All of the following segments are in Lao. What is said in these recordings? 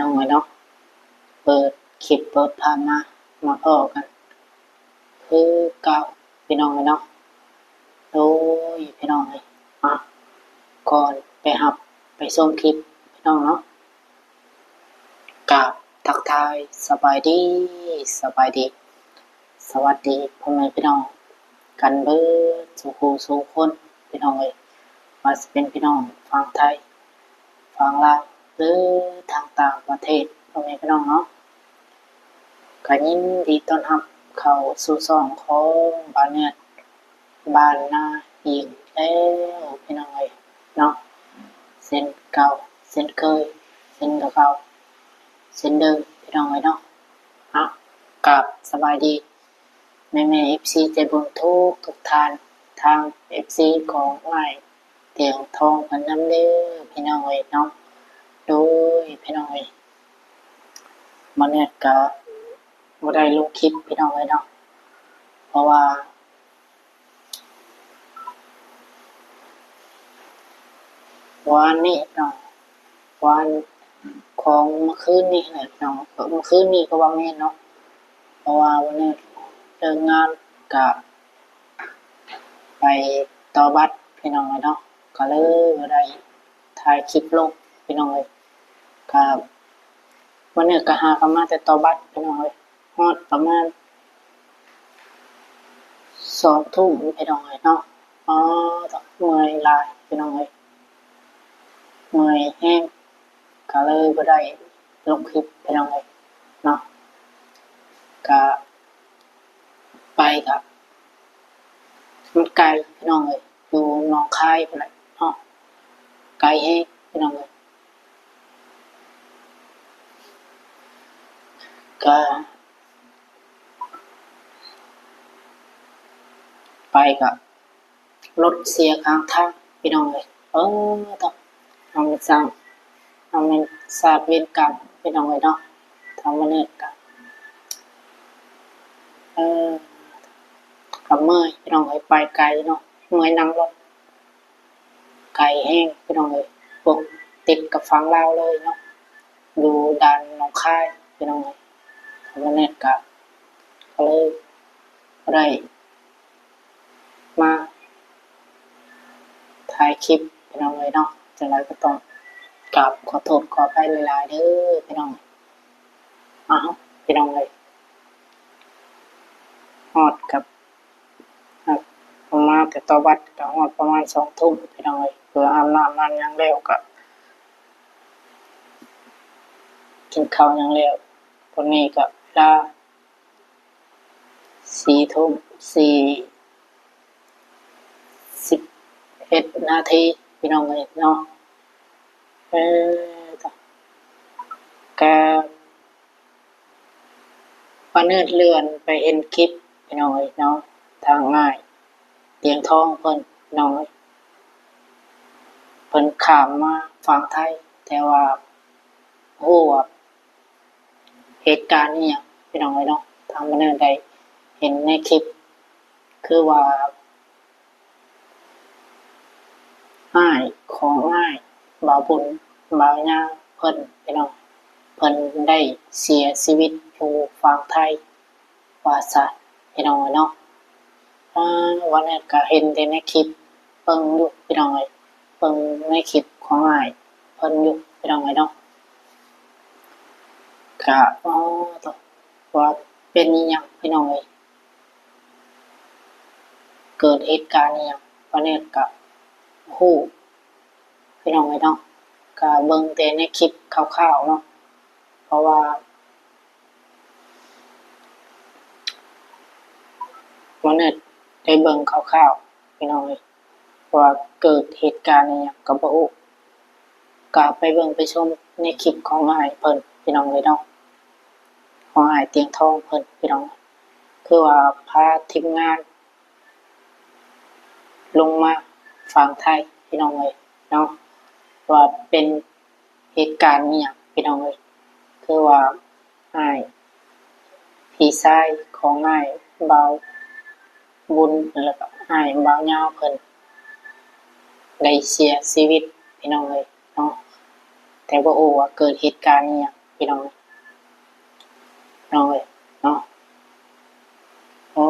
ນ້ອງເອີຍເນາະ ເປີດຄລິບເປີດພາບມາ ມາພໍ້ກັນຄືເກົ່າ ພີ່ນ້ອງເອີຍເນາະ. ໂດຍ ພີ່ນ້ອງເອີຍ ອ່ະ ກ່ອນໄປຮັບໄປຊົມຄລິບ ພີ່ນ້ອງເນາະ ກາບທັກທາຍສະບາຍດີ ສະບາຍດີ ສະຫວັດດີພໍ່ແມ່ພີ່ນ້ອງກັນເບິດສູ່ຜູ້ສູ່ຄົນ ພີ່ນ້ອງເອີຍ ວ່າຊິເປັນພີ່ນ້ອງຝັ່ງໄທ ຝັ່ງລາວ ຫຼື ທາງຕ່າງປະເທດ ພໍ່ແມ່ພີ່ນ້ອງເນາະ. ກະຍິນດີຕ້ອນຮັບເຂົ້າສູ່ຊ່ອງຂອງບ່າວແນດ ບ້ານນາອີກແລ້ວ ພີ່ນ້ອງເອີຍເນາະ ເຊັ່ນເກົ່າເຊັ່ນເຄີຍ ເຊັ່ນເກົ່າເຊັ່ນເດີມ ພີ່ນ້ອງເອີຍເນາະ. ອ່ະ ກາບສະບາຍດີ ແມ່ໆ ເອັຟຊີ ໃຈບຸນທຸກໆທ່ານ ທັງ ເອັຟຊີ ຂອງອ້າຍຕຽງທອງເພິ່ນນຳເດີ ພີ່ນ້ອງເອີຍເນາະ. ໂດຍ ພີ່ນ້ອງເອີຍ ມື້ນີ້ກະບໍ່ໄດ້ລົງຄລິບ ພີ່ນ້ອງເອີຍເນາະ ເພາະວ່າ ວານນີ້ເນາະ ວານຂອງມື້ຄືນນີ້ແຫຼະເນາະ ມື້ຄືນນີ້ກໍວ່າແມ່ນເນາະ ເພາະວ່າວັນນີ້ເລີກງານກະໄປຕໍ່ບັດ ພີ່ນ້ອງເອີຍເນາະ ກະເລີຍບໍ່ໄດ້ຖ່າຍຄລິບລົງ ພີ່ນ້ອງເອີຍ. ກະວັນນີ້ກະຫາກັນມາແຕ່ຕໍ່ບັດ ພີ່ນ້ອງເອີຍ ຮອດປະມານສອງທຸ່ມ ພີ່ນ້ອງເອີຍເນາະ. ອໍ ເມື່ອຍຫຼາຍ ພີ່ນ້ອງເອີຍ ເມື່ອຍແຮງ ກະເລີຍບໍ່ໄດ້ລົງຄລິບ ພີ່ນ້ອງເອີຍເນາະ. ກະໄປກະມັນໄກ ພີ່ນ້ອງເອີຍ ຢູ່ໜອງຄາຍພຸ້ນແຫຼະເນາະ ໄກແຮງ ພີ່ນ້ອງເອີຍ. ກະໄປກະລົດເສຍຂ້າງທາງ ພີ່ນ້ອງເອີຍ. ເອີ ຕ້ອງ ເຮົາແມ່ນສ້າງ ເຮົາແມ່ນສາດເວນກຳ ພີ່ນ້ອງເອີຍເນາະ. ທຳມະເນີດກະ ເອີ ກະເມື່ອຍ ພີ່ນ້ອງເອີຍ ໄປໄກເນາະ ເມື່ອຍນັ່ງລົດ ໄກແຮງ ພີ່ນ້ອງເອີຍ ປົກຕິດກັບຝັ່ງລາວເລີຍເນາະ ຢູ່ດ່ານໜອງຄາຍ ພີ່ນ້ອງເອີຍ. ທຳມະເນີດກະ ກະເລີຍບໍ່ໄດ້ມາຖ່າຍຄລິບ ພີ່ນ້ອງເອີຍເນາະ. ຈັ່ງໃດກໍຕ້ອງກາບຂໍໂທດຂໍອະໄພຫຼາຍໆເດີ ພີ່ນ້ອງ. ອ້າວ ພີ່ນ້ອງເອີຍ ຮອດກັບ ອອກມາແຕ່ຕໍ່ວັດກະຮອດປະມານສອງທຸ່ມ ພີ່ນ້ອງເອີຍ. ເພື່ອອາບນ້ຳອາບຫຍັງແລ້ວກະກິນເຂົ້າຫຍັງແລ້ວ ຕອນນີ້ກະເວລາສີ່ທຸ່ມສີ່ສິບເອັດນາທີ ພີ່ນ້ອງເອີຍເນາະ. ເອີ ກະ ປະເນີດເລື່ອນໄປເຫັນຄລິບ ພີ່ນ້ອງເອີຍເນາະ ທາງອ້າຍຕຽງທອງເພິ່ນ ພີ່ນ້ອງເອີຍ ເພິ່ນຂ້າມມາຝັ່ງໄທ ແຕ່ວ່າບໍ່ຮູ້ວ່າເຫດການອີ່ຫຍັງ ພີ່ນ້ອງເອີຍເນາະ. ທາງປະເນີດໄດ້ເຫັນໃນຄລິບ ຄືວ່າ ອ້າຍຂອງອ້າຍບ່າວບຸນ ບ່າວຍາວເພິ່ນ ພີ່ນ້ອງ ເພິ່ນໄດ້ເສຍຊີວິດຢູ່ຝັ່ງໄທວ່າຊັ້ນ ພີ່ນ້ອງເອີຍເນາະ. ອາ ວັນນັ້ນກະເຫັນແຕ່ໃນຄລິບ ເບິ່ງຢູ່ ພີ່ນ້ອງເອີຍ ເບິ່ງໃນຄລິບຂອງອ້າຍເພິ່ນຢູ່ ພີ່ນ້ອງເອີຍເນາະ. ກະ ອໍ ໂຕ ວ່າເປັນອີ່ຫຍັງ ພີ່ນ້ອງເອີຍ ເກີດເຫດການອີ່ຫຍັງ ປາແນດກະຮູ້ ພີ່ນ້ອງເອີຍເນາະ. ກະເບິ່ງແຕ່ໃນຄລິບຄ່າວໆເນາະ ເພາະວ່າປາແນດໄດ້ເບິ່ງຄ່າວໆ ພີ່ນ້ອງເອີຍ ວ່າເກີດເຫດການອີ່ຫຍັງກະບໍ່ຮູ້. ກະໄປເບິ່ງໄປຊົມໃນຄລິບຂອງອ້າຍເພິ່ນ ພີ່ນ້ອງເອີຍເນາະ ຂອງອ້າຍຕຽງທອງເພິ່ນ ພີ່ນ້ອງ ຄືວ່າພາທີມງານ ລົງມາຝັ່ງໄທ ພີ່ນ້ອງເອີຍເນາະ ວ່າເປັນເຫດການອີ່ຫຍັງ ພີ່ນ້ອງເອີຍ ຄືວ່າອ້າຍ ພີ່ຊາຍຂອງອ້າຍບ່າວບຸນ ແລ້ວກະອ້າຍບ່າວຍາວເພິ່ນໄດ້ເສຍຊີວິດ ພີ່ນ້ອງເອີຍເນາະ. ແຕ່ບໍ່ຮູ້ວ່າເກີດເຫດການອີ່ຫຍັງ ພີ່ນ້ອງ ພີ່ນ້ອງເອີຍເນາະ. ໂອ້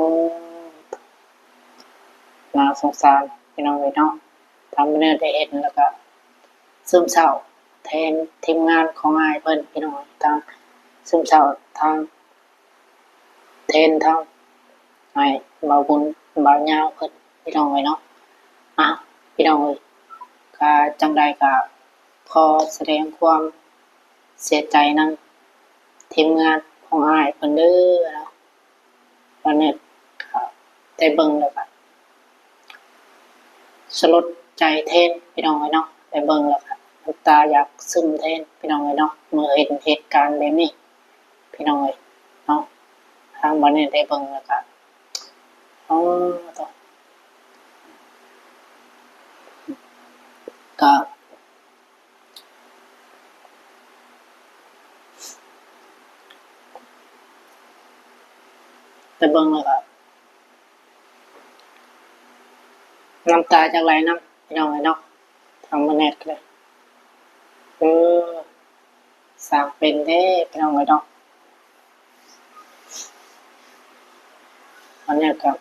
ໜ້າສົງສານພີ່ນ້ອງເອີຍເນາະ. ທາງເພິ່ນໄດ້ເຫັນແລ້ວກໍຊຶມເສົ້າແທນທີມງານຂອງອ້າຍເພິ່ນພີ່ນ້ອງເອີຍ, ທັງຊຶມເສົ້າ ທັງແທນ ທັງອ້າຍບ່າວບຸນ ບ່າວຍາວເພິ່ນພີ່ນ້ອງເອີຍເນາະ. ອ້າວ ພີ່ນ້ອງເອີຍ ກະຈັ່ງໃດກະຂໍສະແດງຄວາມເສຍໃຈນຳທີມງານຂອງອ້າຍເພິ່ນເດີເນາະ. ຕອນນີ້ກະໄດ້ເບິ່ງແລ້ວກະສະຫຼົດໃຈແທນພີ່ນ້ອງເອີຍເນາະ, ໄດ້ເບິ່ງແລ້ວກະນ້ຳຕາຢາກຊຶມແທນພີ່ນ້ອງເອີຍເນາະ ເມື່ອເຫັນເຫດການແບບນີ້ພີ່ນ້ອງເອີຍເນາະ. ທາງບ່າວແນດໄດ້ເບິ່ງແລ້ວກະ ອໍ ໂທ້ ກະ ໄດ້ເບິ່ງແລ້ວກະນ້ຳຕາຢາກໄຫຼນຳພີ່ນ້ອງເອີຍເນາະ. ທາງບ່າວແນດກະເລີຍ ເອີ ຊ່າງເປັນເດ້ພີ່ນ້ອງເອີຍເນາະ. ອັນນີ້ກະ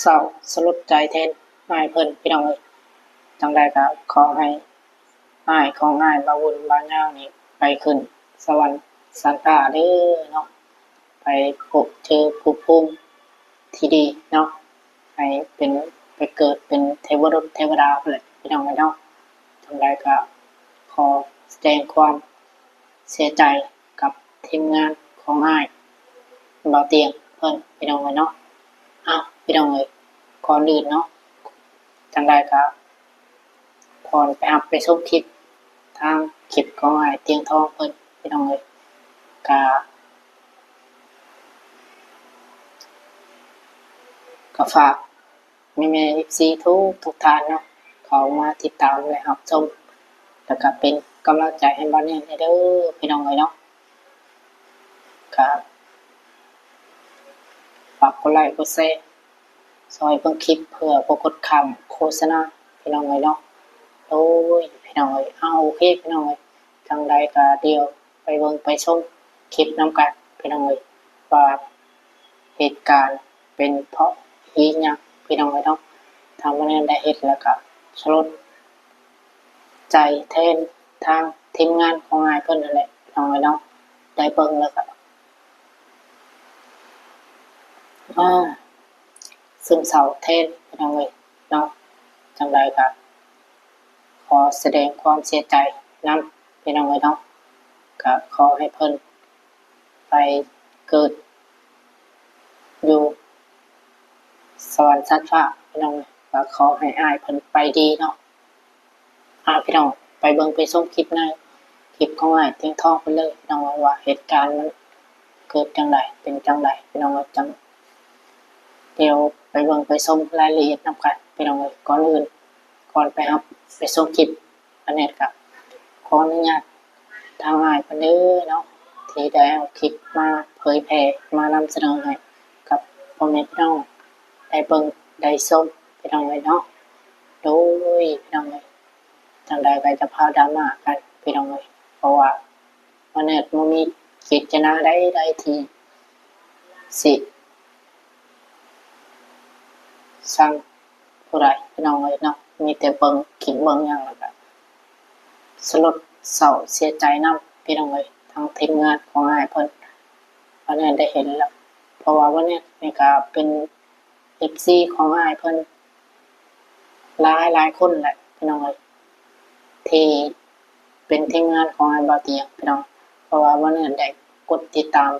ເສົ້າສະຫຼົດໃຈແທນອ້າຍເພິ່ນພີ່ນ້ອງເອີຍ. ຈັ່ງໃດກະຂໍໃຫ້ອ້າຍຂອງອ້າຍບ່າວບຸນ ບ່າວຍາວນີ້ໄປຂຶ້ນສະຫວັນຊັ້ນຟ້າເດີເນາະ, ໄປພົບເຈີພູມທີ່ດີເນາະ, ໃຫ້ເປັນ ໄປເກີດເປັນເທວະລຸດເທວະດາພຸ້ນແຫຼະພີ່ນ້ອງເອີຍເນາະ. ຈັ່ງໃດກະຂໍສະແດງຄວາມເສຍໃຈກັບທີມງານຂອງອ້າຍບ່າວຕຽງເພິ່ນພີ່ນ້ອງເອີຍເນາະ. ອ້າວ ພີ່ນ້ອງເອີຍ ກ່ອນອື່ນເນາະ ຈັ່ງໃດກະ ກ່ອນໄປຮັບໄປຊົມຄລິບ ທາງຄລິບຂອງອ້າຍຕຽງທອງເພິ່ນພີ່ນ້ອງເອີຍ ກະ ກະຝາກແມ່ໆ ເອັຟຊີ ທຸກໆທ່ານເນາະ ເຂົ້າມາຕິດຕາມ ແລະ ຮັບຊົມ ແລ້ວກະເປັນກຳລັງໃຈໃຫ້ບ່າວແນດແດ່ເດີພີ່ນ້ອງເອີຍເນາະ. ກະຝາກກົດໄລກົດແຊ ຊ່ອຍເບິ່ງຄລິບເພື່ອບໍ່ກົດຂ້າມໂຄສະນາພີ່ນ້ອງເອີຍເນາະ. ໂອ້ຍ ພີ່ນ້ອງເອີຍ ເອົາ ໂອເຄພີ່ນ້ອງເອີຍ ຈັ່ງໃດກະດຽວໄປເບິ່ງໄປຊົມຄລິບນຳກັນພີ່ນ້ອງເອີຍ ວ່າເຫດການເປັນເພາະອີ່ຫຍັງພີ່ນ້ອງເອີຍເນາະ. ທາງບ່າວແນດໄດ້ເຫັນແລ້ວກະສະຫຼົດໃຈແທນທາງທີມງານຂອງອ້າຍເພິ່ນຫັ້ນແຫຼະພີ່ນ້ອງເອີຍເນາະ. ໄດ້ເບິ່ງແລ້ວກະ ອາ ຊຶມເສົ້າແທນພີ່ນ້ອງເອີຍເນາະ. ຈັ່ງໃດກະຂໍສະແດງຄວາມເສຍໃຈນຳພີ່ນ້ອງເອີຍເນາະ. ກະຂໍໃຫ້ເພິ່ນໄປເກີດຢູ່ສະຫວັນຊັ້ນຟ້າພີ່ນ້ອງເອີຍ. ກະຂໍໃຫ້ອ້າຍເພິ່ນໄປດີເນາະ. ອາ ພີ່ນ້ອງ ໄປເບິ່ງໄປຊົມຄລິບໃນ ຄລິບຂອງອ້າຍຕຽງທອງເພິ່ນເລີຍພີ່ນ້ອງ ວ່າເຫດການມັນເກີດຈັ່ງໃດ ເປັນຈັ່ງໃດພີ່ນ້ອງ. ຈັ່ງ ດຽວໄປເບິ່ງໄປຊົມລາຍລະອຽດນຳກັນພີ່ນ້ອງເອີຍ. ກ່ອນອື່ນ ກ່ອນໄປຮັບໄປຊົມຄລິບ ອັນນີ້ກະຂໍອະນຸຍາດທາງອ້າຍເພິ່ນເດີເນາະ ທີ່ໄດ້ເອົາຄລິບມາເຜີຍແຜ່ ມານຳສະເໜີໃຫ້ກັບພໍ່ແມ່ພີ່ນ້ອງໄດ້ເບິ່ງໄດ້ຊົມພີ່ນ້ອງເອີຍເນາະ. ໂດຍ ພີ່ນ້ອງເອີຍ ຈັ່ງໃດກະຢ່າພາວດຣາມາກັນພີ່ນ້ອງເອີຍ ເພາະວ່າ ບ່າວແນດບໍ່ມີເຈດຈະນາໃດໆທີ່ຊິຊັງຜູ້ໃດພີ່ນ້ອງເອີຍເນາະ. ມີແຕ່ເບິ່ງຄລິບເບິ່ງຫຍັງ ແລ້ວກະສະຫຼົດເສົ້າເສຍໃຈນຳພີ່ນ້ອງເອີຍ. ທາງທີມງານຂອງອ້າຍເພິ່ນ ບ່າວແນດໄດ້ເຫັນແລ້ວ ເພາະວ່າບ່າວແນດນີ້ກະເປັນ ເອັຟຊີ ຂອງອ້າຍເພິ່ນຫຼາຍໆຄົນແຫຼະພີ່ນ້ອງເອີຍ ທີ່ເປັນທີມງານຂອງອ້າຍບ່າວຕຽງພີ່ນ້ອງ. ເພາະວ່າບ່າວແນດໄດ້ກົດຕິດຕາມ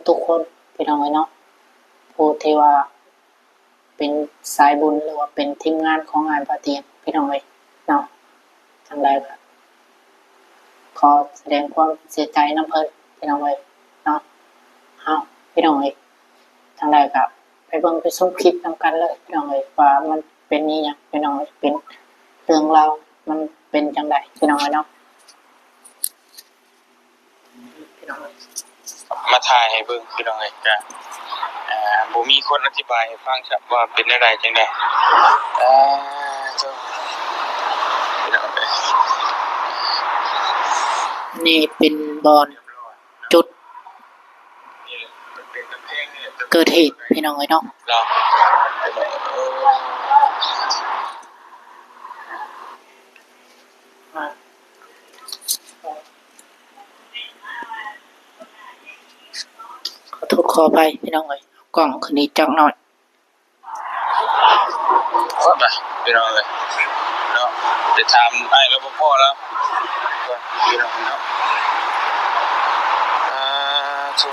ທຸກໆຄົນພີ່ນ້ອງເອີຍເນາະ ຜູ້ທີ່ວ່າເປັນສາຍບຸນ ຫຼືວ່າເປັນທີມງານຂອງອ້າຍບ່າວຕຽງພີ່ນ້ອງເອີຍເນາະ. ຈັ່ງໃດກະຂໍສະແດງຄວາມເສຍໃຈນຳເພິ່ນພີ່ນ້ອງເອີຍເນາະ. ເອົ້າ ພີ່ນ້ອງເອີຍ ຈັ່ງໃດກະໄປເບິ່ງໄປຊົມຄລິບນຳກັນເລີຍພີ່ນ້ອງເອີຍ ວ່າມັນເປັນອີ່ຫຍັງພີ່ນ້ອງເອີຍ ເປັນເລື່ອງລາວ ມັນເປັນຈັ່ງໃດພີ່ນ້ອງເອີຍເນາະ. ມາຖ່າຍໃຫ້ເບິ່ງພີ່ນ້ອງເອີຍ ກະ ເອີ ບໍ່ມີຄົນອະທິບາຍໃຫ້ຟັງຊ້ຳວ່າເປັນແນວໃດຈັ່ງໃດ. ເອີ ໂທ້ ພີ່ນ້ອງເອີຍ ນີ້ເປັນບ່ອນຈຸດເກີດເຫດພີ່ນ້ອງເອີຍເນາະ. ຂໍໂທດຂໍອະໄພພີ່ນ້ອງເອີຍ ເອົາກ້ອງຂຶ້ນອີກຈັກໜ້ອຍ. ໄປພີ່ນ້ອງເອີຍເນາະ ໄປຖາມອ້າຍ ລປພ ລາວກ່ອນພີ່ນ້ອງເນາະ. ອ່າ ໂທ້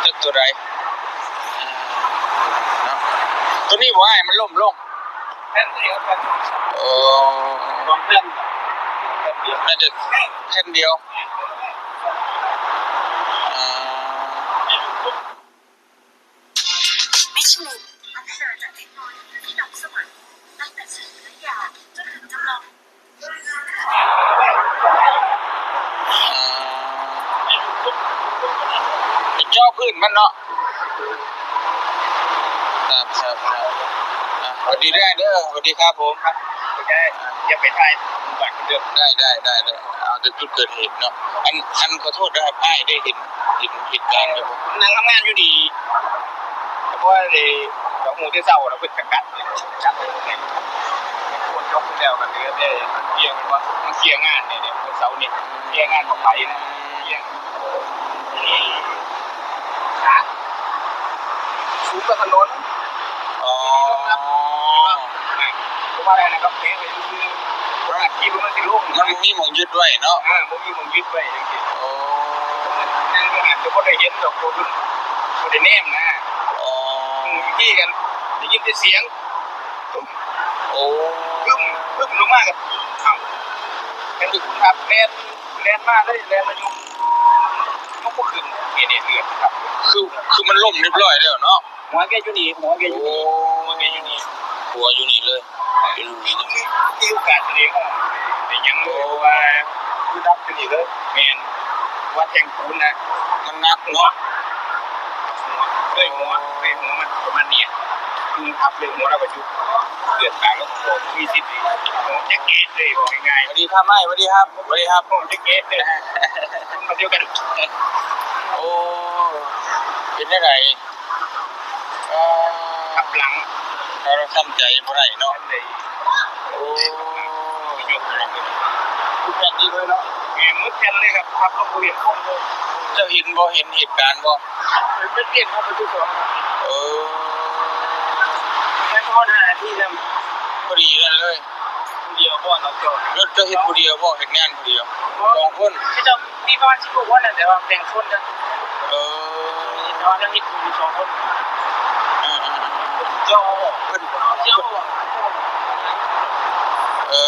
ຈັກໂຕໃດ ເນາະ ໂຕນີ້ບໍ່ອ້າຍ ມັນລົ້ມລົງ? ໂອ້ ສອງແຜ່ນ ໜ້າຈະແຜ່ນດຽວ ອ່າ. ເຈາະພື້ນມັນເນາະ. ສະຫວັດດີເດີ ສະຫວັດດີຄັບຜົມ. ຢ່າໄປຖ່າຍ ໄດ້ ໄດ້ ໄດ້ ເອົາແຕ່ຈຸດເກີດເຫດເນາະ. ອັນ ອັນ ຂໍໂທດເດີ ອ້າຍໄດ້ເຫັນ ເຫັນເຫດການຢູ່ບໍ່? ນັ່ງທຳງານຢູ່ນີ້ ເພາະວ່າໄດ້ ກໍຮູ້ແຕ່ເຊົ້າແລ້ວ ເພິ່ນກະກັດ ກັດ ກວດຈົບແລ້ວ ກໍເຫຼືອແຕ່ມັນພຽງ ມັນພຽງງານນີ້ ມື້ເຊົ້ານີ້ ພຽງງານຂອງໄປນະ ພຽງ ນີ້ ຂາ ສູງກວ່າຖະໜົນ. ອໍ ເພາະວ່າອັນນັ້ນກໍເພໄປຊື່ໆ ບໍ່ກະຄິດວ່າມັນຊິລົງ ມັນບໍ່ມີໝ່ອງຍຶດໄວ້ເນາະ. ເອີ ບໍ່ມີໝ່ອງຍຶດໄວ້ຈັ່ງຊີ້. ໂອ້ ແຕ່ກໍອາດຈະບໍ່ໄດ້ເຫັນດອກ ບໍ່ໄດ້ແນມນະ. ອໍ ເມື່ອກີ້ກັນໄດ້ຍິນແຕ່ສຽງ ໂອ້ ປຶ້ມ ປຶ້ມລົງມາກໍ ເອົ້າ ແມ່ນຖືກຄົນທັບ ແລ່ນ ແລ່ນມາເລີຍ ແລ່ນມາຢູ່ ຍົກບໍ່ຂຶ້ນ ເອເດເລືອດຄັບ ຄື ຄືມັນລົ້ມຮຽບຮ້ອຍແລ້ວເນາະ. ຫົວແກຢູ່ນີ້ ຫົວແກຢູ່ນີ້ ຫົວແກຢູ່ນີ້ ຫົວຢູ່ນີ້ເລີຍ ຢູ່ນີ້ເນາະ. ມີໂອກາດຊິໄດ້ຮ້ອງໄດ້ຫຍັງເລີຍ ເພາະວ່າຄືດັບຢູ່ນີ້ເລີຍ. ແມ່ນ ວ່າແທ່ງປູນນະ ມັນໜັກເນາະ ເລີຍຫົວ ເລີຍຫົວມັນປະມານນີ້ ຄືທັບເລີຍຫົວລາວກໍຢຸດ ເລືອດຕາກໍອອກ ມີສິດ ຈະແກະເລີຍ ເວົ້າງ່າຍໆ. ສະຫວັດດີຄັບອ້າຍ ສະຫວັດດີຄັບ ສະຫວັດດີຄັບ. ໂອ້ ເປັນຈັ່ງໃດ? ໂອ້ ເປັນຈັ່ງໃດ? ເອີ ທັບຫຼັງ ເຮົາທຳໃຈບໍ່ໄດ້ເນາະ. ໂອ້ ຍົກຂຶ້ນມາເລີຍ ທຸກແຜ່ນນີ້ເລີຍເນາະ. ແມ່ນໝົດແຜ່ນເລີຍຄັບ ທັບລົງບໍ່ເຫັນຄົນເລີຍ. ເຈົ້າເຫັນບໍ່? ເຫັນເຫດການບໍ່? ເປັນເຫດການຄົນທີ່ສອງ. ເອີ ໄປຮອດຫ້ານາທີນຳ ພໍດີນັ້ນເລີຍ. ຜູ້ດຽວບໍ່ ເນາະ ເຈົ້າ ເຈົ້າເຮັດຜູ້ດຽວບໍ່? ເຮັດງານຜູ້ດຽວ ສອງຄົນ ເຂົາເຈົ້າມີປະມານສິບກວ່າຄົນນະ ແຕ່ວ່າແບ່ງຄົນກັນ. ເອີ ແຕ່ວ່າເຮົາເຮັດຢູ່ສອງຄົນ. ເອີ ເຈົ້າ ເພິ່ນ ເຈົ້າ ເອີ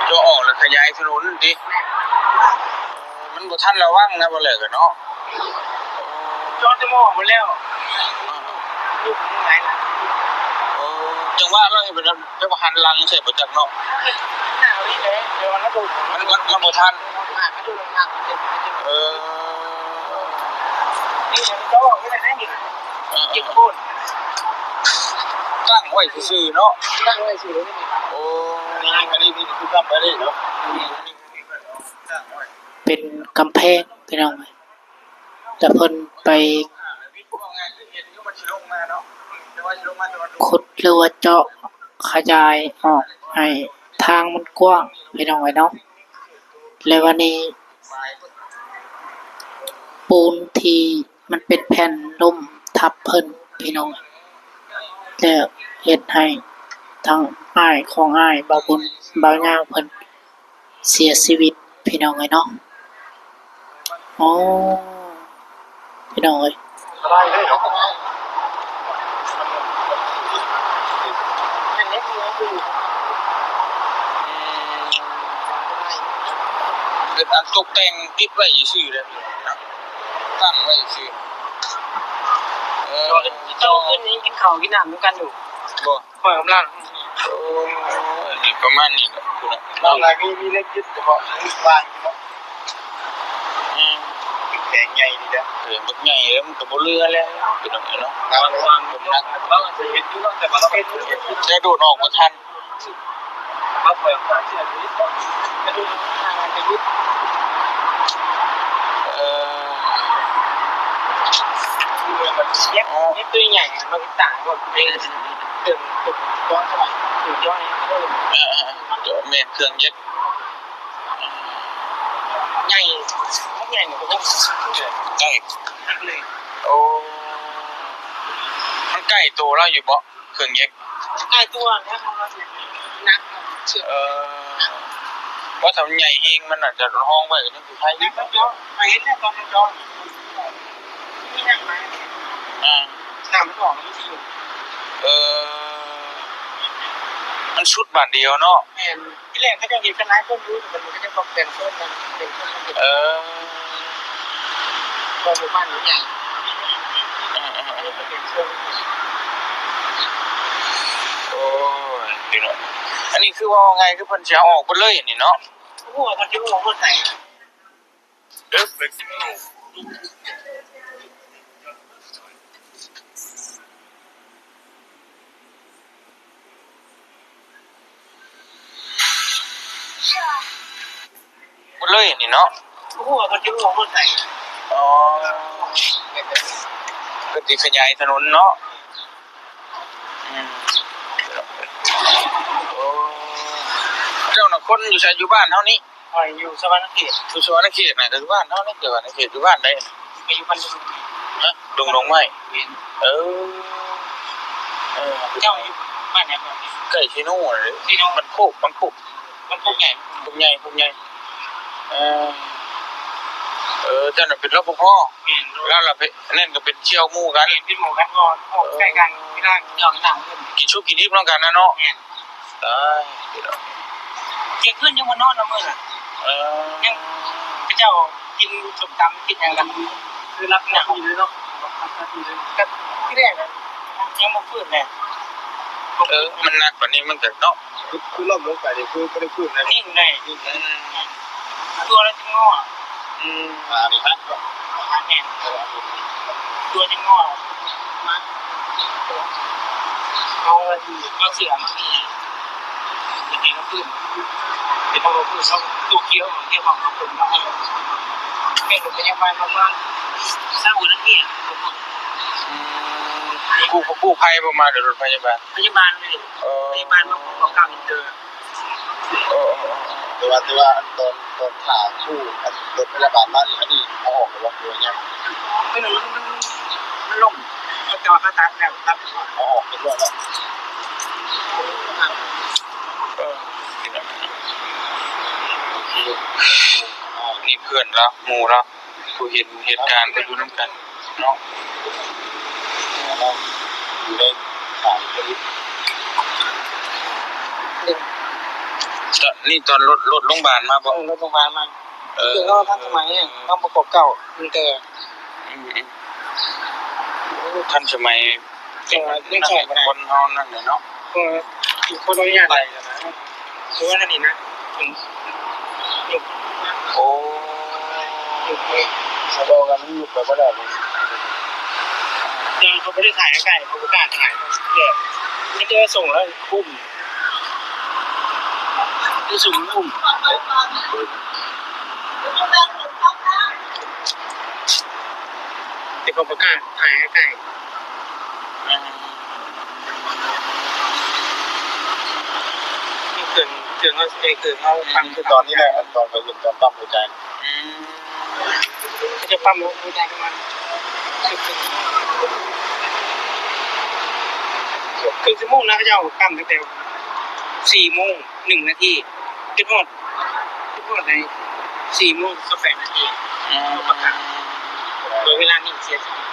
ເຈົ້າອອກແລ້ວຂະຫຍາຍຖະໜົນຕິ? ມັນບໍ່ທັນລະວັງນະ ບໍ່ແລ້ວກະເນາະ. ຈອດຈະບໍ່ອອກໝົດແລ້ວ. ເອີ ຈັງຫວະເນາະ ເຫັນເພິ່ນແບບວ່າຫັນຫຼັງໃສ່ບໍ່ຈັກເນາະ. ໜາວນີ້ແຫຼະ ແຕ່ວ່າລະໂດດ ມັນ ມັນ ມັນບໍ່ທັນ. ເອີ ນີ້ເຈົ້າອອກໄປໄດ້ນີ້ ເອີ ເຈັບໂພດ ຕັ້ງໄວ້ຊື່ໆເນາະ ຕັ້ງໄວ້ຊື່ໆ. ໂອ້ ອັນນີ້ຄືກັບໄປເລີຍເນາະ ເປັນກຳແພງພີ່ນ້ອງເອີຍ. ແລ້ວເພິ່ນໄປຂຸດ ຫຼືວ່າເຈາະຂະຫຍາຍອອກໃຫ້ທາງມັນກວ້າງພີ່ນ້ອງເອີຍເນາະ. ແລ້ວບາດນີ້ ປູນທີ່ມັນເປັນແຜ່ນລົ້ມທັບເພິ່ນພີ່ນ້ອງ ແລ້ວເຮັດໃຫ້ທັງອ້າຍຂອງອ້າຍ ບ່າວບຸນ ບ່າວຍາວ ເພິ່ນ ເສຍຊີວິດພີ່ນ້ອງເອີຍເນາະ. ໂອ້ ພີ່ນ້ອງເອີຍ ເປັນອັນຕົກແຕ່ງຕິດໄວ້ຊື່ໆເດ້ ຕັ້ງໄວ້ຊື່ໆ. ເອີ ເຈົ້າ ເຈົ້າຂຶ້ນນີ້ກິນເຂົ້າກິນນ້ຳນຳກັນຢູ່ບໍ່? ຂ້ອຍກຳລັງ ໂອ້ຍ ປະມານນີ້ແຫຼະ ລາວມີ ມີເຫຼັກຍຶດສະເພາະວາງຢູ່ເນາະ. ອືມ ແຂງໃຫຍ່ນີ້ເດ້ ເອີ ບັກໃຫຍ່ແລ້ວມັນກໍບໍ່ເຫຼືອແລ້ວ ພີ່ນ້ອງເອີຍເນາະ. ລາວວາງ ນ້ຳໜັກ ລາວອາດຈະເຮັດຢູ່ເນາະ ແຕ່ວ່າລາວເຮັດ ແຕ່ໂດດອອກບໍ່ທັນ. ເອີ ເອີ ເຮັດ ເຮັດຕົວໃຫຍ່ ມັນຕ່າງກັບເຄື່ອງ ເຄື່ອງ ເຄື່ອງ ເຄື່ອງ ເອີ ແມ່ນເຄື່ອງເຢັບ ໃຫຍ່ ໃຫຍ່ກວ່າເຄື່ອງ ໃຫຍ່ ໂອ້ ມັນໃກ້ໂຕລາວຢູ່ບໍ່? ເຄື່ອງເຢັບ ໃກ້ຕົວນະ ເພາະວ່າໜັກ ເອີ ວ່າຖ້າມັນໃຫຍ່ແຮງມັນອາດຈະຮອງໄວ້ກໍຍັງຊິໄຄຢູ່ ໄປເຫັນແລ້ວຕອນມັນຈອງ ມີຫຍັງມາ ອ່າ ນ້ຳມັນອອກມັນຊິຢູ່ ເອີ ມັນສຸດບາດດຽວເນາະ ແມ່ນ ທີແລກເຂົາເຈົ້າເຮັດກັນຫຼາຍຄົນຢູ່ ແຕ່ມັນກໍຈະຕ້ອງແບ່ງໂຊນກັນ ແບ່ງໂຊນກັນເຮັດ ເອີ ເພາະໝູ່ບ້ານມັນໃຫຍ່ ເອີໆໆ ແບ່ງໂຊນ ໂອ້ຍ ພີ່ນ້ອງ ອັນນີ້ຄືເວົ້າງ່າຍ ຄືເພິ່ນຊິເອົາອອກເບິດເລີຍນີ້ເນາະ ບໍ່ຮູ້ວ່າເພິ່ນຊິເອົາອອກເບິດໃສ. ໝົດເລີຍນີ້ເນາະ ບໍ່ຮູ້ວ່າເພິ່ນຊິເອົາອອກເມື່ອໃດ ອໍ ເພິ່ນຊິຂະຫຍາຍຖະໜົນເນາະ ອືມ ໂອ້ ເຈົ້ານະຄົນຢູ່ໃສ? ຢູ່ບ້ານເຮົານີ້ ຂ້ອຍຢູ່ສະຫວັນນະເຂດ ຢູ່ສະຫວັນນະເຂດນະ ກໍຢູ່ບ້ານເຮົານີ້ ສະຫວັນນະເຂດ ຢູ່ບ້ານໃດ? ກໍຢູ່ບ້ານ ຮະ? ດົງ ດົງໄມ້ ແມ່ນ ເອີ ເອີ ເຈົ້າຢູ່ບ້ານຫຍັງ? ໃກ້ເຊໂນເລີຍ ເຊໂນ ບ້ານໂຄກ ບ້ານໂຄກ ບ້ານໂຄກໃຫຍ່ ໂຄກໃຫຍ່ ໂຄກໃຫຍ່ ເອີ ເອີ ເຈົ້ານັ້ນເປັນ ລປພ ແມ່ນ ແລ້ວລະເປັນ ອັນນັ້ນກໍເປັນສ່ຽວໝູ່ກັນ ເປັນໝູ່ກັນ ກໍໃກ້ກັນ ເວລາເຈົ້າໄປຕ່າງປະເທດ ກິນຊຸກກິນດິບນຳກັນນະເນາະ ແມ່ນ. ຕາຍ ທ່ຽງຄືນຍັງບໍ່ນອນນະມື້ນະ ເອີ ຍັງ ເຂົາເຈົ້າກິນສົ້ມຕຳກິນຫຍັງກັນ ຄືຫຼັບໜາວເລີຍເນາະ ກໍທີແລກນະ ຍັງບໍ່ຟື້ນເລີຍ ເອີ ມັນໜັກປານນີ້ມັນກໍເນາະ ຄື ຄືລົ້ມລົງໄປນີ້ຄືບໍ່ໄດ້ຟື້ນເລີຍ ນິ່ງເລີຍ ອືມ ຕົວລະຈິງງໍ້ ອືມ ຂານີ້ຫັກເນາະ ຂາແໜ້ນ ຕົວຈິງງໍ້ ມາ ເອົາ ເອົາເສື້ອມາ ເປັນເອົາພື້ນ ເປັນເອົາພື້ນເນາະ ໂຕກຽວ ເອົາກຽວຂອງເຮົາເປັນເນາະ ເປັນໂຮງພະຍາບານປະມານຊາວກວ່ານາທີ ອືມ ກູ້ ກູ້ໄພບໍ່ມາ ຫຼືລົດພະຍາບານ? ພະຍາບານເລີຍ ເອີ ພະຍາບານມາ ເກົ້າເກົ້າ ອິນເຕີ ເອີ ເອີ ເອີ ແຕ່ວ່າ ແຕ່ວ່າອັນຕອນ ຕອນຖ້າກູ້ ອັນລົດພະຍາບານມານີ້ ອັນນີ້ເອົາອອກແລ້ວບໍ່ ຫຼືວ່າຍັງ? ຕົວນັ້ນມັນ ມັນ ມັນລົ້ມ ແຕ່ວ່າເຂົາຕັດແລ້ວ ຕັດ ເອົາອອກຮຽບຮ້ອຍແລ້ວ ເອີ ນີ້ເພື່ອນລາວ ໝູ່ລາວ ຜູ້ເຫັນເຫດການກໍຢູ່ນຳກັນເນາະ ຢູ່ໃນສາຍໂຄວິດ ນີ້ຕອນລົດ ລົດໂຮງບານມາບໍ່? ເອີ ລົດໂຮງບານມາ ເອີ ເຄື່ອງເຮົາທັນສະໄໝ ເຮົາປະກອບເກົ້າ ມີແຕ່ ອືມໆ ໂອ້ ທັນສະໄໝ ແຕ່ວ່າຍັງໃຊ້ບໍ່ໄດ້ ຄົນເຮົານັ້ນແຫຼະເນາະ ເອີ ຄົນອະນຸຍາດໄດ້ ຄືວ່າອັນນີ້ນະ ໂອ້ ເຂົາບອກວ່າມັນຍຸບໄປບໍ່ໄດ້ ແຕ່ເຂົາບໍ່ໄດ້ຖ່າຍໃກ້ໆ ເຂົາບໍ່ກ້າຖ່າຍ ແຕ່ມີແຕ່ສົ່ງແລ້ວກຸ້ມ ຄືສົ່ງກຸ້ມ ແຕ່ເຂົາບໍ່ກ້າຖ່າຍໃກ້ໆ ເຄື່ອງ ເຄື່ອງເຮົາ ເອີ ເຄື່ອງເຮົາຟັງ ຄືຕອນນີ້ແຫຼະ ຕອນໄປເຫັນຕອນປ້ຳຫົວໃຈ ອືມ ເຂົາຈະປ້ຳຫົວໃຈປະມານເຄິ່ງຊົ່ວໂມງນະ ເຂົາເຈົ້າປ້ຳຕັ້ງແຕ່ສີ່ໂມງໜຶ່ງນາທີ ຈົນຮອດ ຮອດໃນສີ່ໂມງຊາວແປດນາທີ ອືມ ປະກາດ ໂດຍເວລານີ້ເສຍຊີວິດ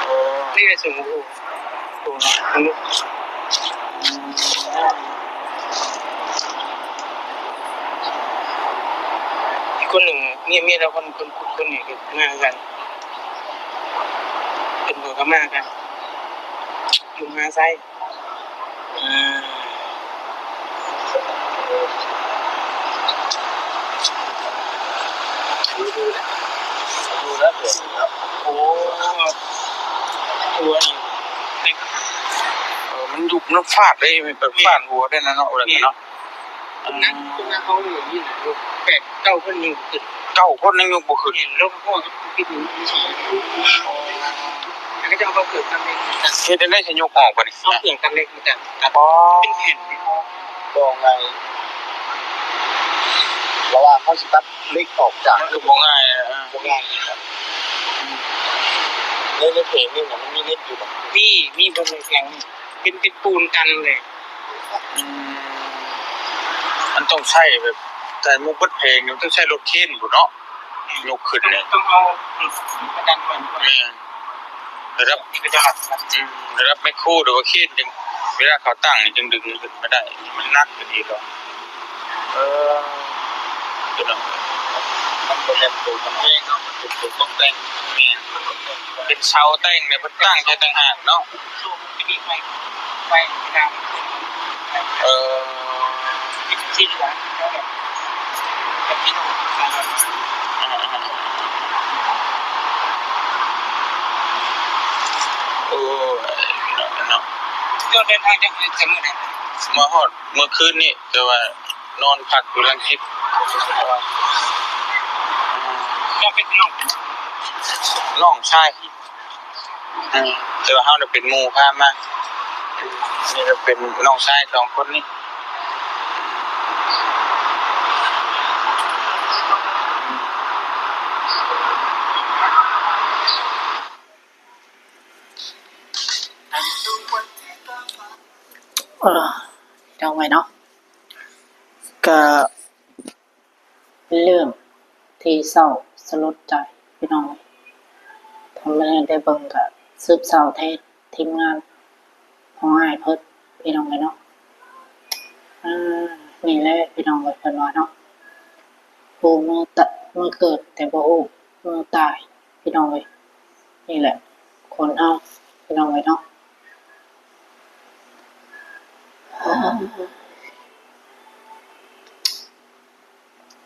ໂອ້ ນີ້ໄດ້ສອງໂມງ ໂອ້ ຄົນໜຶ່ງ ເມຍ ເມຍລາວຄົນ ຄົນ ຄົນນີ້ກໍມາຄືກັນ ເພິ່ນກໍມາຄືກັນ ຢູ່ມະຫາໄຊ. ອືມ ໂອ້ ຕົວນີ້ ມັນຍຸບ ມັນຟາດເດ້ ແບບຟາດຫົວໄດ້ນະເນາະ ແບບນັ້ນເນາະ. ແມ່ນ ອືມ ນັກ ນັກເຮົາຢູ່ນີ້ນະ ແປດເກົ້າຄົນຍັງບໍ່ຂຶ້ນ ເກົ້າຄົນຍັງຍົກບໍ່ຂຶ້ນ. ແມ່ນ ລົງຮອດ ແລ້ວເຂົາເຈົ້າເອົາເຄື່ອງຕັດເຫຼັກ ເຮັດຈັ່ງໃດຊິຍົກອອກບາດນີ້? ເອົາເຄື່ອງຕັດເຫຼັກມາຕັດ ຕັດ ອໍ ເປັນແຜ່ນ ບໍ່ງ່າຍ ລະຫວ່າງເຮົາຊິຕັດເຫຼັກອອກຈາກ ມັນກໍບໍ່ງ່າຍ ເອີ ບໍ່ງ່າຍ. ໃນ ໃນເພງນີ້ນະ ມັນມີເຫຼັກຢູ່ບໍ່? ມີ ມີເບິ່ງໃນແທ່ງນີ້ ເປັນ ເປັນປູນຕັນເລີຍ. ອືມ ມັນຕ້ອງໃຊ້ແບບ ໃຊ້ໝົດເບິດເພງ ມັນຕ້ອງໃຊ້ລົດເຄນພຸ້ນເນາະ ຍົກຂຶ້ນເລີຍ ຕ້ອງເອົາ ອືມ ມາດັນໄວ້. ແມ່ນ ລະດັບ ອືມ ລະດັບແມັກໂຄ ຫຼືວ່າເຄນຈັ່ງ ເວລາເຂົາຕັ້ງນີ້ຈຶ່ງດຶງຂຶ້ນມາໄດ້ ມັນໜັກກະດີດອກ. ເອີ ເປັນຫຍັງ? ມັນບໍ່ແມ່ນໂຕກຳແພງເນາະ ມັນເປັນໂຕຕົກແຕ່ງ. ແມ່ນ ເປັນເສົາແຕ່ງເນຍ ເພິ່ນຕັ້ງໃສ່ຕ່າງຫາກເນາະ. ເອີ ອືມ ໂອ້ຍ ເນາະ ເນາະ ເຈົ້າເດີນທາງຈາກ ຈາກມື້ໃດ? ມາຮອດມື້ຄືນນີ້ ແຕ່ວ່ານອນພັກຢູ່ຫຼັງສິບ. ນ້ອງເປັນນ້ອງ ນ້ອງຊາຍ ອືມ ແຕ່ວ່າເຮົານະເປັນໝູ່ພາມາ. ນີ້ກະເປັນນ້ອງຊາຍສອງຄົນນີ້. ເອີ ເຈົ້າໄວ້ເນາະ ກະ ເລື່ອງທີ່ເສົ້າສະຫຼົດໃຈພີ່ນ້ອງເອີຍ. ທາງແມ່ໄດ້ເບິ່ງກະຊຶບເສົ້າແທນທີມງານຂອງອ້າຍເພິ່ນພີ່ນ້ອງເອີຍເນາະ. ອາ ນີ້ແຫຼະພີ່ນ້ອງເອີຍ ເພິ່ນວ່າເນາະ ຮູ້ມື້ຕະ ມື້ເກີດແຕ່ບໍ່ຮູ້ມື້ຕາຍ ພີ່ນ້ອງເອີຍ. ນີ້ແຫຼະຄົນເຮົາພີ່ນ້ອງເອີຍເນາະ.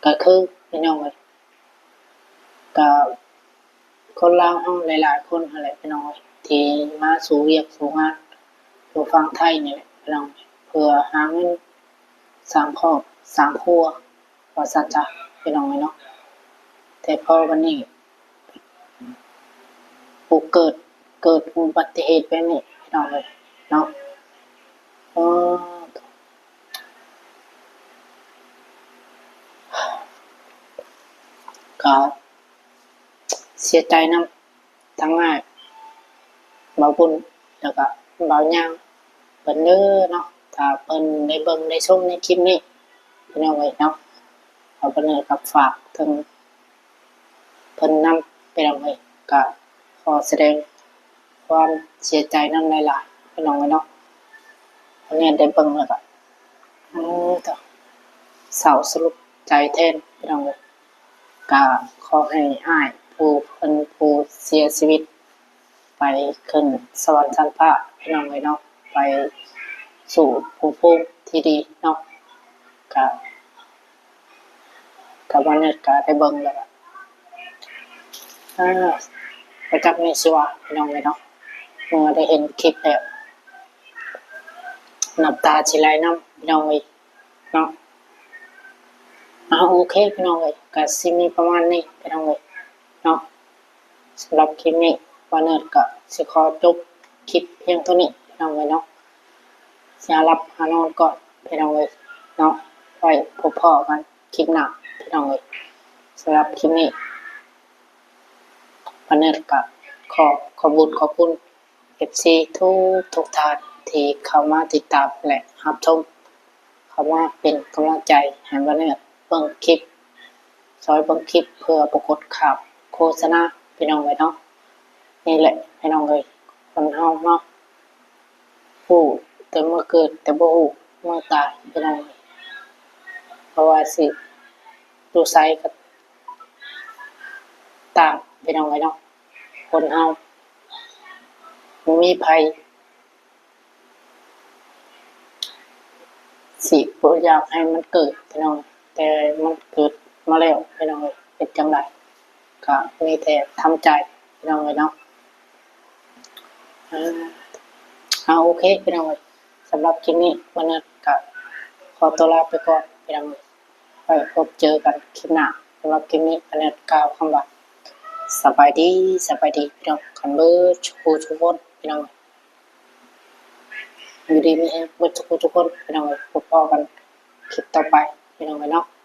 ກະຄືພີ່ນ້ອງເອີຍ ກະຄົນລາວເຮົາຫຼາຍໆຄົນຫັ້ນແຫຼະພີ່ນ້ອງເອີຍ ທີ່ມາສູ່ວຽກສູ່ງານຢູ່ຝັ່ງໄທນີ້ແຫຼະພີ່ນ້ອງເອີຍ ເພື່ອຫາເງິນສ້າງຄອບສ້າງຄົວ ວ່າຊັ້ນຊະພີ່ນ້ອງເອີຍເນາະ. ແຕ່ພໍບັດນີ້ຜູ້ເກີດ ເກີດອຸບັດຕິເຫດແບບນີ້ພີ່ນ້ອງເອີຍເນາະ. ເອີ ກະເສຍໃຈນຳ ທັງອ້າຍບ່າວບຸນ ແລ້ວກະບ່າວຍາງເພິ່ນເດີເນາະ. ຖ້າເພິ່ນໄດ້ເບິ່ງໄດ້ຊົມໃນຄລິບນີ້ພີ່ນ້ອງເອີຍເນາະ ເຮົາເພິ່ນກະຝາກເຖິງເພິ່ນນຳພີ່ນ້ອງເອີຍ. ກະຂໍສະແດງຄວາມເສຍໃຈນຳຫຼາຍໆພີ່ນ້ອງເອີຍເນາະ. ອັນນີ້ໄດ້ເບິ່ງແລ້ວກະ ໂອ້ ເສົ້າສະຫຼົດໃຈແທນພີ່ນ້ອງເອີຍ. ກະຂໍໃຫ້ອ້າຍຜູ້ເພິ່ນ ຜູ້ເສຍຊີວິດ ໄປຂຶ້ນສະຫວັນຊັ້ນຟ້າພີ່ນ້ອງເອີຍເນາະ ໄປສູ່ພູມທີ່ດີເນາະ. ກະ ກະວັນນີ້ກະໄດ້ເບິ່ງແລ້ວກະ ອາ ບໍ່ຈັກແມ່ນຊິວ່າພີ່ນ້ອງເອີຍເນາະ. ເມື່ອໄດ້ເຫັນຄລິບແລ້ວ ນ້ຳຕາຊິໄຫຼນຳພີ່ນ້ອງເອີຍເນາະ. ອາ ໂອເຄພີ່ນ້ອງເອີຍ ກະຊິມີປະມານນີ້ພີ່ນ້ອງເອີຍເນາະ. ສຳລັບຄລິບນີ້ ບ່າວເນີດກະຊິຂໍຈົບຄລິບພຽງເທົ່ານີ້ພີ່ນ້ອງເອີຍເນາະ. ຊິຫາຫຼັບຫານອນກ່ອນພີ່ນ້ອງເອີຍເນາະ. ໄວ້ພົບພໍ້ກັນຄລິບໜ້າພີ່ນ້ອງເອີຍ. ສຳລັບຄລິບນີ້ ບ່າວເນີດກະຂໍຂອບບຸນຂອບຄຸນ ເອັຟຊີ ທຸກໆທ່ານທີ່ເຂົ້າມາຕິດຕາມ ແລະ ຮັບຊົມ, ເຂົ້າມາເປັນກຳລັງໃຈໃຫ້ບ່າວເນີດເບິ່ງຄລິບ, ຊ່ອຍເບິ່ງຄລິບເພື່ອບໍ່ກົດຂ້າມໂຄສະນາ ພີ່ນ້ອງເອີຍເນາະ. ນີ້ແຫຼະພີ່ນ້ອງເອີຍ, ຄົນເຮົາເນາະ ຮູ້ແຕ່ມື້ເກີດ ແຕ່ບໍ່ຮູ້ມື້ຕາຍ ພີ່ນ້ອງເອີຍ. ບໍ່ວ່າຊິຢູ່ໃສກໍຕາມ ພີ່ນ້ອງເອີຍເນາະ, ຄົນເຮົາບໍ່ມີໃຜ ຊິບໍ່ຢາກໃຫ້ມັນເກີດພີ່ນ້ອງ, ແຕ່ມັນເກີດມາແລ້ວພີ່ນ້ອງເອີຍ, ເຮັດຈັ່ງໃດກໍມີແຕ່ທຳໃຈພີ່ນ້ອງເອີຍເນາະ. ເອົາ ໂອເຄພີ່ນ້ອງເອີຍ, ສຳລັບຄລິບນີ້ ມະນັດກໍຂໍຕົວລາໄປກ່ອນພີ່ນ້ອງເອີຍ ໄວ້ພົບເຈີກັນຄລິບໜ້າ. ສຳລັບຄລິບນີ້ ມະນັດກ່າວຄຳວ່າ ສະບາຍດີ ສະບາຍດີພີ່ນ້ອງກັນເບິດສູ່ຜູ້ສູ່ຄົນພີ່ນ້ອງເອີຍ ຢູ່ດີມີແຮງເບິດສູ່ຜູ້ທຸກຄົນພີ່ນ້ອງເອີຍ ພົບພໍ້ກັນຄລິບຕໍ່ໄປພີ່ນ້ອງເອີຍເນາະ.